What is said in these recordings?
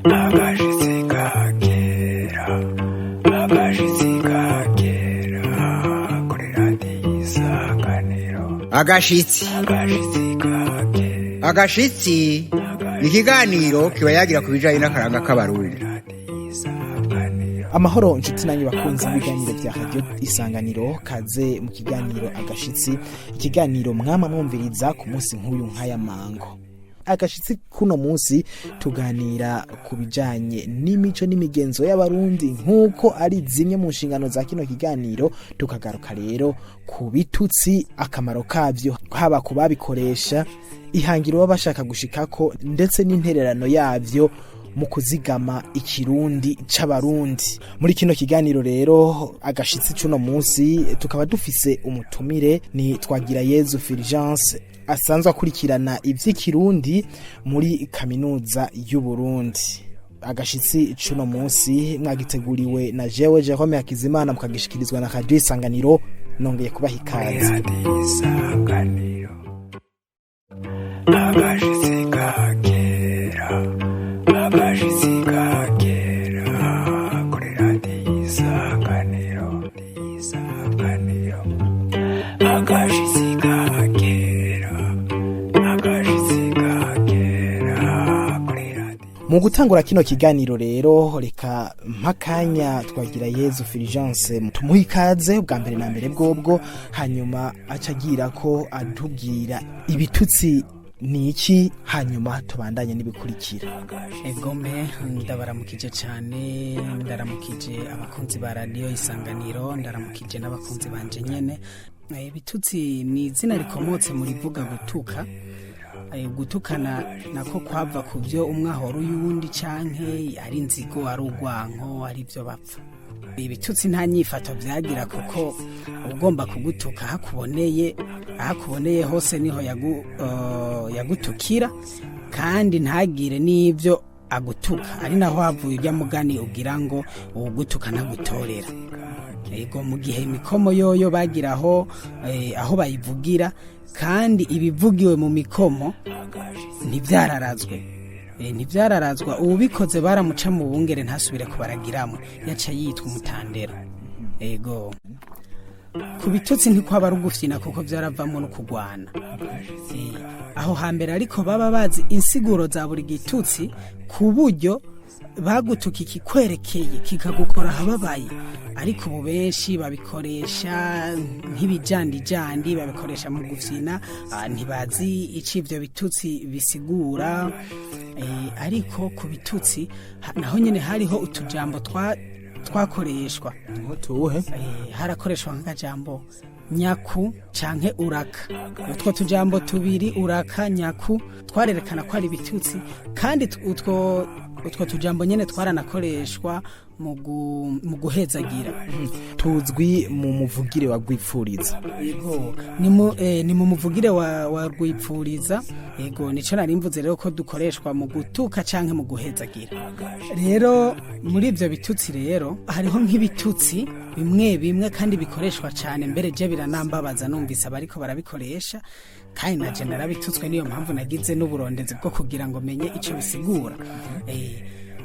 Agashitsi kakera, agashitsi kakera kuri Radiyo Isanganiro. Agashitsi. Agashitsi kakera. Agashitsi ni ikiganiro kiba yagira ku bijanye n'akaranga k'Abarundi. Amahoro nshuti nanyu bakunzi b'ibiganiro bya Radio Isanganiro, kaze mu kiganiro Agashitsi, ikiganiro mwama mwumviriza ku munsi nk'uyu nk'aya mango. Agashitsi kuno munsi tuganira ku bijanye n'imico n'imigenzo y'Abarundi, nk'uko ari zimwe mu nshingano za kino kiganiro. Tukagaruka rero ku bitutsi, akamaro kavyo haba ku babikoresha, ihangiro baba bashaka gushikako, ndetse n'intererano yavyo mu kuzigama Ikirundi c'Abarundi. Muri kino kiganiro rero Agashitsi cuno munsi tukaba dufise umutumire, ni Twagira Yezu Fulgence, asanzwe akurikirana ivy'Ikirundi muri Kaminuza y'u Burundi. Agashitsi cuno munsi mwagiteguriwe na jewe Jerome Hakizimana, mukagishikirizwa na Radio Isanganiro. Nongeye kubaha ikaze. Radiyo Isanganiro. Agashitsi kakera, agashitsi kakera kuri Radiyo Isanganiro. Isanganiro. Agashitsi kakera, agashitsi kakera kuri Radiyo. Mu gutangura kino kiganiro rero, reka mpakanya Twagira Yezu Fulgence, tumuhe ikaze bwa mbere na mbere bwobwo, hanyuma aca agira ko atubwira ibitutsi ni iki, hanyuma tubandanye n'ibikurikira. Egome, ndabaramukije cyane, ndaramukije abakunzi ba Radiyo Isanganiro, ndaramukije n'abakunzi banje nyene. Ibitutsi ni izina rikomotse mu rivuga gutuka. Gutukana nako kwava ku byo umwe ahora uyundi, canke ari inzigo, ari urwanko, ari byo bapfa. Ibitutsi nta nyifato byagira, kuko ugomba kugutuka hakuboneye, ahakuboneye hose niho yagutukira, kandi ntagire n'ibyo agutuka. Ari naho havuye ujya mugani ugira ngo uwugutuka ntagutorera. Ego, mu gihe imikomo yoyo bagira aho bayivugira, kandi ibivugiwe mu mikomo ntibyararazwe. Ntibyararazwa, uwubikoze baramuca mu bungere, ntasubire kubaragiramo, yaca yitwa umutandero. Ego, ku bitutsi ntikwaba ari ugufyina, kuko byaravamo no kugwana. Aho hambere ariko baba bazi insiguro za buri gitutsi, ku buryo bagutuka ikikwerekeye kikagukora ahababaye. Ariko ubu benshi babikoresha nk'ibijandijandi, babikoresha mu gufyina, ntibazi ico ivyo bitutsi bisigura. Ariko ku bitutsi naho nyene hariho utujambo twakoreshwa. Tuwuhe? Harakoreshwa nk'akajambo nyaku canke uraka. Utwo tujambo tubiri, uraka, nyaku, twarerekana ko ari ibitutsi, kandi utwo tujambo nyene twaranakoreshwa mu guhezagira. Tuzwi mu muvugire wa Rwipfuriza. Yego, ni mu muvugire wa Rwipfuriza. Yego, nico nari mvuze rero, ko dukoreshwa mu gutuka canke mu guhezagira. Rero muri ivyo bitutsi rero hariho nk'ibitutsi bimwe bimwe kandi bikoreshwa cane, mbere je biranambabaza numvise abariko barabikoresha, kandi naje narabitutswe. Niyo mpamvu nagize n'uburondezi bwo kugira ngo menye ico bisigura.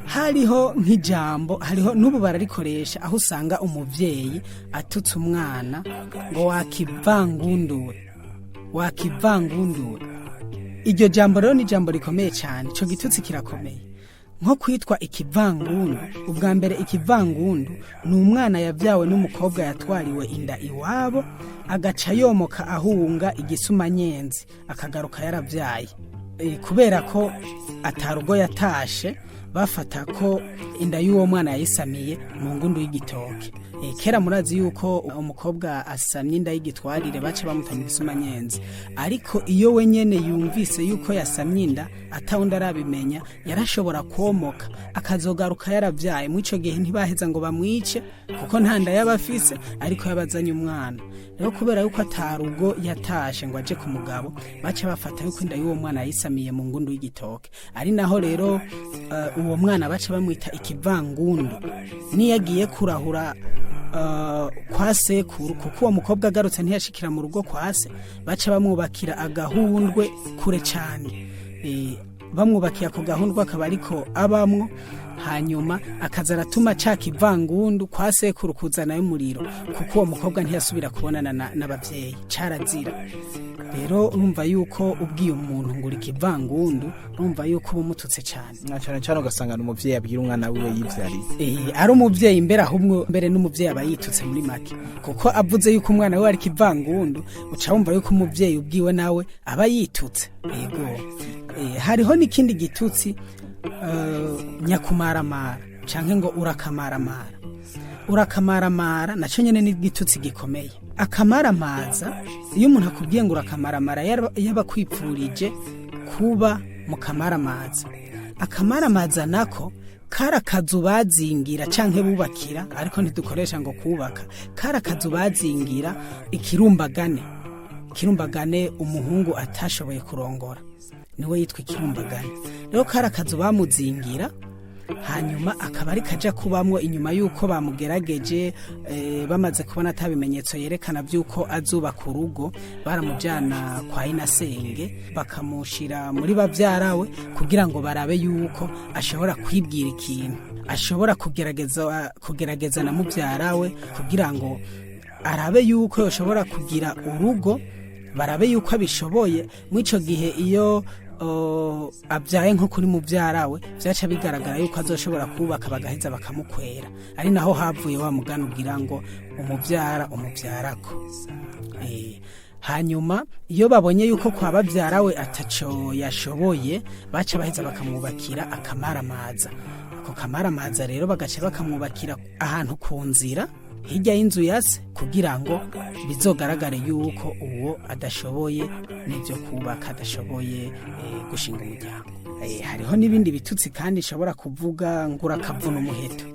Hariho nk'ijambo, hariho n'ubu bararikoresha, aho usanga umuvyeyi atutse umwana ngo wakivangunduwe, wakivangunduwe. Iryo jambo rero ni ijambo rikomeye cyane, ico gitutsi kirakomeye. Nko kwitwa ikivangundu, ubwa mbere ikivangundu ni umwana yabyawe n'umukobwa yatwariwe inda iwabo, agaca yomoka ahunga igisumanyenzi, akagaruka yaravyaye. Kubera ko atarugo yatashe, bafata ko inda y'uwo mwana yayisamiye mu ngundu y'igitoke. Kera murazi yuko umukobwa asamye inda y'igitwarire baca bamuta mu gisumanyenzi, ariko iyo we nyene yumvise yuko yasamye inda atawundi arabimenya, yarashobora kwomoka akazogaruka yaravyaye. Muri ico gihe ntibaheza ngo bamwice, kuko nta nda yaba afise, ariko yabazanye umwana. Rero kubera yuko atarugo yatashe ngo aje ku mugabo, baca bafata yuko inda y'uwo mwana yayisamiye mu ngundu y'igitoke. Ari naho rero uwo mwana baca bamwita ikivangundu niyo agiye kurahura kwa sekuru, kuko uwo mukobwa agarutse ntiyashikira mu rugo kwa se, baca bamwubakira agahundwe kure cyane. Bamwubakiye ako gahundwe, akaba ariko abamwo, hanyuma akaza aratuma ca kivangundu kwa sekuru kuzanayo umuriro, kuko uwo mukobwa ntiyasubira kubonana n'abavyeyi. Carazira rero. Urumva yuko ubwiye umuntu ngo uri ikivangundu, urumva yuko uba umututse cane. Na cane cane ugasanga ni umuvyeyi abwira umwana wiwe yivyariye. Ari umuvyeyi mbere, ahubwo mbere n'umuvyeyi aba yitutse muri make, kuko avuze yuko umwana we ari ikivangundu, uca wumva yuko umuvyeyi ubwiwe nawe aba yitutse. Yego. Hariho n'ikindi gitutsi, nyakumaramara canke ngo urakamaramara. Urakamaramara naco nyene ni igitutsi gikomeye. Akamaramaza, iyo umuntu akubwiye ngo urakamaramara, yaba akwipfurije kuba mu kamaramaza. Akamaramaza nako kari akazu bazingira canke bubakira, ariko ntidukoresha ngo kubaka, kari akazu bazingira ikirumbagane. Ikirumbagane, umuhungu atashoboye kurongora niwe yitwa ikirumbagane. Rero kari akazu bamuzingira, hanyuma akaba ari kaja kubamwo inyuma y'uko bamugerageje, bamaze kubona ata bimenyetso yerekana by'uko azubaka urugo, baramujyana kwa inasenge, bakamushira muri bavyarawe kugira ngo barabe yuko ashobora kwibwira ikintu, ashobora kugerageza na muvyarawe kugira ngo arabe yuko yoshobora kugira urugo, barabe yuko abishoboye. Muri ico gihe iyo abyaye nko kuri mubyara we, byaca bigaragara yuko azoshobora kubaka, bagaheza bakamukwera. Ari naho havuye wa mugani ugira ngo umubyara umubyarako. Hanyuma iyo babonye yuko kwa babyara we ataco yashoboye, baca baheza bakamwubakira akamaramaza. Ako kamaramaza rero bagaca bakamwubakira ahantu ku nzira hirya y'inzu ya se, kugira ngo bizogaragare yuko uwo adashoboye n'ibyo kubaka, adashoboye gushinga umuryango. Hariho n'ibindi bitutsi kandi nshobora kuvuga ngo urakavuna umuheto,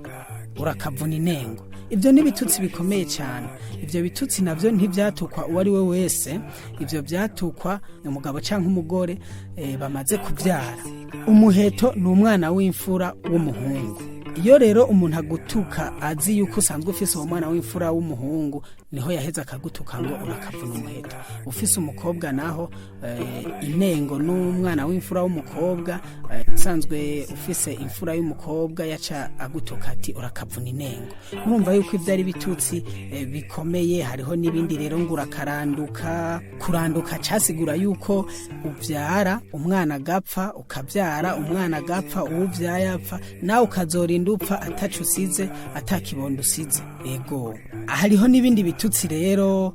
urakavuna inengo. Ibyo ni ibitutsi bikomeye cyane. Ibyo bitutsi nabyo ntibyatukwa uwo ari we wese, ibyo byatukwa umugabo cyangwa umugore bamaze kubyara. Umuheto ni umwana w'imfura w'umuhungu. Iyo rero umuntu agutuka azi yuko usanzwe ufise uwo mwana w'imfura w'umuhungu, niho yaheza akagutuka ngo urakavuna umuheto. Ufise umukobwa naho, inengo n'umwana w'imfura w'umukobwa, usanzwe ufise imfura y'umukobwa, yaca agutuka ati urakavuna inengo. Murumva yuko ibyo ari bitutsi bikomeye. Hariho n'ibindi rero ngo urakaranduka. Kuranduka casigura yuko uvyara umwana agapfa, ukavyara umwana agapfa, uwo uvyaye apfa, nawe ukazorinda upfa ataco usize, atakibondo usize. Ego, hariho n'ibindi bitutsi rero,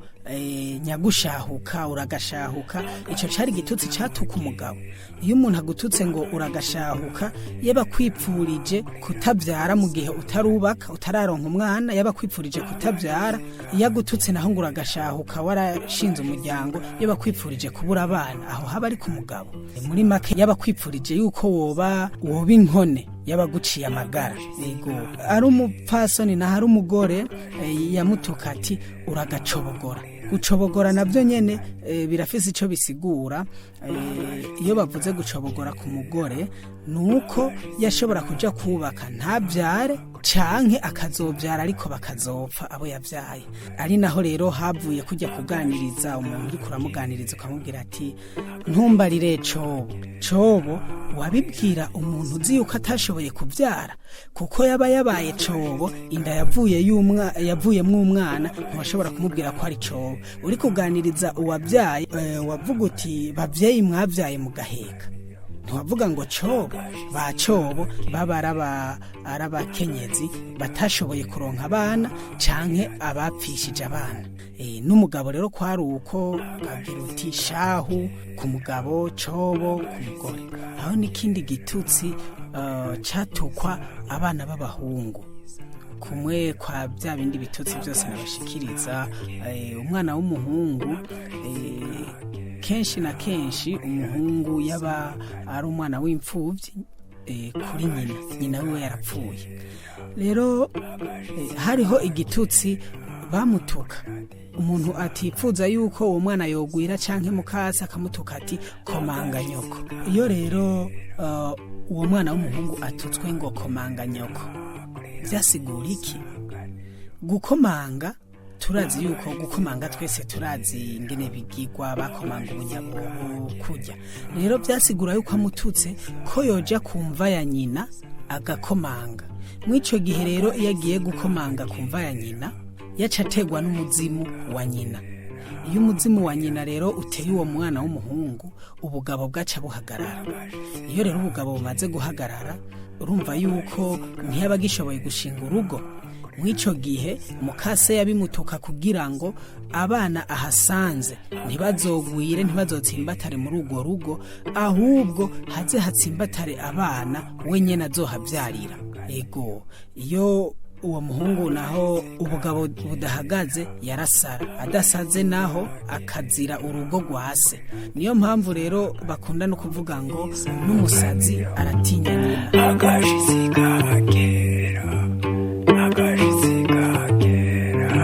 nyagushahuka, uragashahuka. Ico cari igitutsi catuka umugabo. Iyo umuntu agututse ngo uragashahuka, yaba kwipfurije kutavyara mu gihe utarubaka, utararonka umwana, yaba kwipfurije kutavyara. Iyo agututse naho ngo uragashahuka warashinze umuryango, yaba kwipfurije kubura abana. Aho haba ari ku mugabo. Muri make yaba kwipfurije yuko woba inkone, yaba aguciye amagara. Yego, ari umupfasoni naho ari umugore, yamutuka ati uragacobogora. Gucobogora nabyo nyene birafise ico bisigura. Iyo bavuze gucobogora ku mugore, nuko yashobora kuja kubaka ntabyare, canke akazobyara ariko bakazopfa abo yabyaye. Ari naho rero havuye kujya kuganiriza umuntu, uriko uramuganiriza ukamubwira ati ntumbarire cobo. Cobo wabibwira umuntu uzi yuko atashoboye kubyara, kuko yaba yabaye cobo, inda yavuye y'umwa yavuyemwo umwana, ntiwashobora kumubwira ko ari cobo. Uri kuganiriza uwabyaye, wavuga uti bavyeyi mwabyaye mugaheka, ntiwavuga ngo cobo. Ba cobo baba ari abakenyezi batashoboye kuronka abana canke abapfishije abana. N'umugabo rero kwari uko, ukabwira uti shahu ku mugabo, cobo ku mugore. Aho n'ikindi gitutsi catukwa abana b'abahungu, kumwe kwa bya bindi bitutsi byose nabashikiriza. Umwana w'umuhungu, kenshi na kenshi umuhungu yaba ari umwana w'imfubyi kuri nyina, nyina wiwe yarapfuye. Rero hariho igitutsi bamutuka, umuntu atipfuza yuko uwo mwana yogwira canke mukasi, akamutuka ati komanga nyoko. Iyo rero uwo mwana w'umuhungu atutswe ngo komanga nyoko, byasigura iki? Gukomanga Turazi yuko gukomanga twese turazi ingene bigigwa, bakomanga ubunyabobo kurya. Rero byasigura yuko amututse ko yoja kumva ya nyina agakomanga. Mw'ico gihe rero iyo agiye gukomanga kumva ya nyina, yaca ategwa n'umuzimu wa nyina. Iyo umuzimu wa nyina rero uteye uwo mwana w'umuhungu, ubugabo bwaca buhagarara. Iyo rero ubugabo bumaze guhagarara, urumva yuko ntiyaba agishoboye gushinga urugo. Mw'ico gihe mukase yabimutuka kugira ngo abana ahasanze ntibazogwire, ntibazotsimbatare muri urwo rugo, ahubwo haze hatsimbatare abana we nyene azohavyarira. Ego, iyo uwo muhungu naho ubugabo budahagaze yarasara, adasaze naho akazira urugo rwase. Niyo mpamvu rero bakunda no kuvuga ngo n'umusazi aratinya nyina. Akashitsi kakera, akashitsi kakera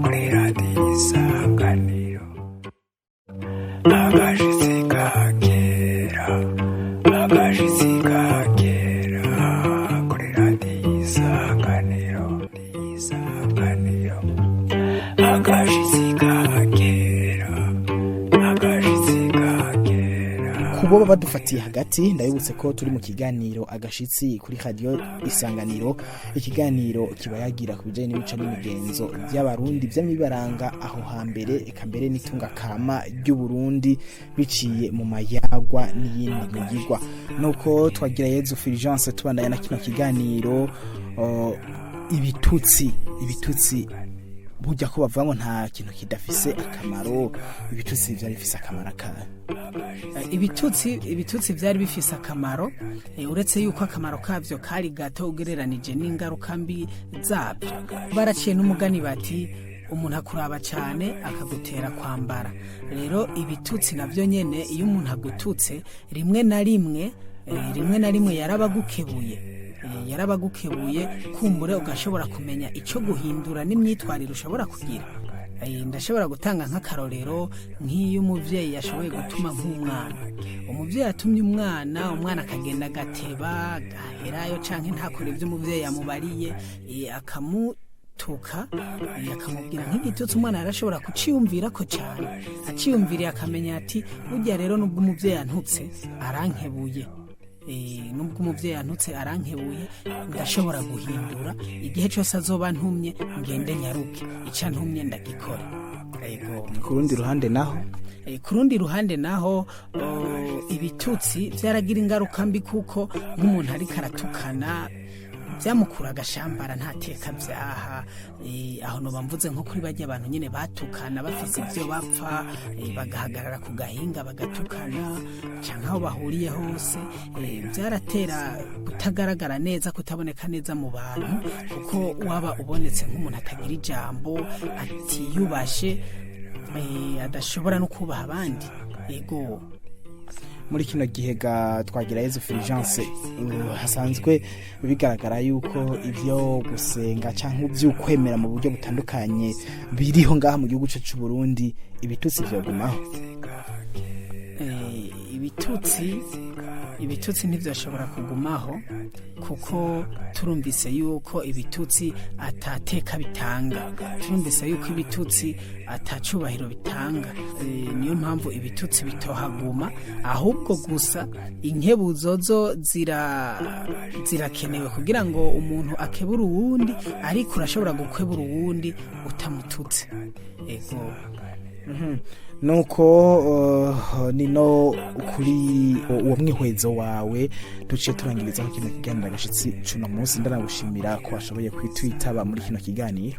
kuri Radiyo Isanganiro. Akashitsi kakera, akashitsi kakera kuri Radiyo Isanganiro, Isanganiro. Akashitsi kakera, akashitsi kakera. Kubo badufatiye hagati, ndabibutse ko turi mu kiganiro Agashitsi kuri Radio Isanganiro, ikiganiro kiba yagira ku bijanye n'imico n'imigenzo by'Abarundi by'amibaranga aho hambere, eka mbere n'itunga kama ry'Uburundi biciye mu mayagwa n'iyindi migigwa. Nuko twagira Yezu Fulgence, tubandanya na kino kiganiro. Ibitutsi burya ko bavuga ngo nta kintu kidafise akamaro, ibitutsi vyari bifise akamaro akahe? Ibitutsi byari bifise akamaro, uretse yuko akamaro kavyo kari gato ugereranije n'ingaruka mbi zabyo. Baraciye n'umugani bati umuntu akuraba cyane akagutera kwambara. Rero ibitutsi navyo nyene, iyo umuntu agututse rimwe na rimwe yarabagukebuye, kumbure ugashobora kumenya icyo guhindura n'imyitwarire ushobora kugira. Ndashobora gutanga nk'akarorero nk'iyo umuvyeyi yashoboye gutuma nk'umwana, umuvyeyi atumye umwana, umwana akagenda agateba agaherayo canke ntakore ibyo umuvyeyi yamubariye, akamutuka, akamubwira nk'igitutsi, umwana yarashobora kuciyumvira ko cyane. Aciyumviriye akamenya ati burya rero nubwo umuvyeyi antutse arankebuye, nubwo umuvyeyi antutse arankebuye, ndashobora guhindura igihe cyose azoba ntumye ngende nyaruke ica ntumye ndagikora. Ego. Ku rundi ruhande naho? Ku rundi ruhande naho, ibitutsi byaragira ingaruka mbi, kuko nk'umuntu ariko aratukana byamukura agashambara ntateka byaha. Aho noba mvuze nko kuri bajya abantu nyine batukana bafise ibyo bapfa, bagahagarara ku gahinga bagatukana canke aho bahuriye hose, byaratera kutagaragara neza, kutaboneka neza mu bantu, kuko waba ubonetse nk'umuntu atagira ijambo, atiyubashe, adashobora no kubaha abandi. Ego. Muri kino gihe ga twagira Yezu Fulgence, hasanzwe bigaragara yuko ibyo gusenga cyangwa iby'ukwemera mu buryo butandukanye biriho ngaha mu gihugu cyacu Burundi, ibitutsi vyogumaho? Ibitutsi ntibyashobora kugumaho, kuko turumvise yuko ibitutsi atateka bitanga, turumvise yuko ibitutsi atacubahiro bitanga. Niyo mpamvu ibitutsi bitohaguma, ahubwo gusa inkebuzo zo zirakenewe kugira ngo umuntu akebure uwundi, ariko urashobora gukebura uwundi utamututse. Ego. Nuko nino kuri uwo mwihwezo wawe duciye turangirizaho kino kiganiro Agashitsi cuno munsi. Ndanagushimira ko washoboye kwitwitaba muri kino kiganiro.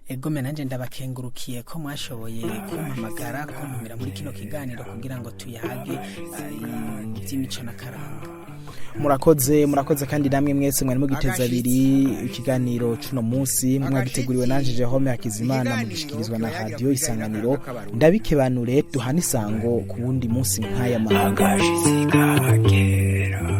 Egome, nanjye ndabakengurukiye ko mwashoboye kumpamagara, kuntumira muri kino kiganiro kugira ngo tuyage iby'imico n'akaranga. Murakoze, murakoze. Kandi namwe mwese mwari mugiteza abiri ikiganiro cuno munsi, mwagiteguriwe nanje Jerome Hakizimana, mugishikirizwa na Radio Isanganiro. Ndabikebanure, duhana isango ku wundi munsi nk'aya mahanga. Akashitsi kakera.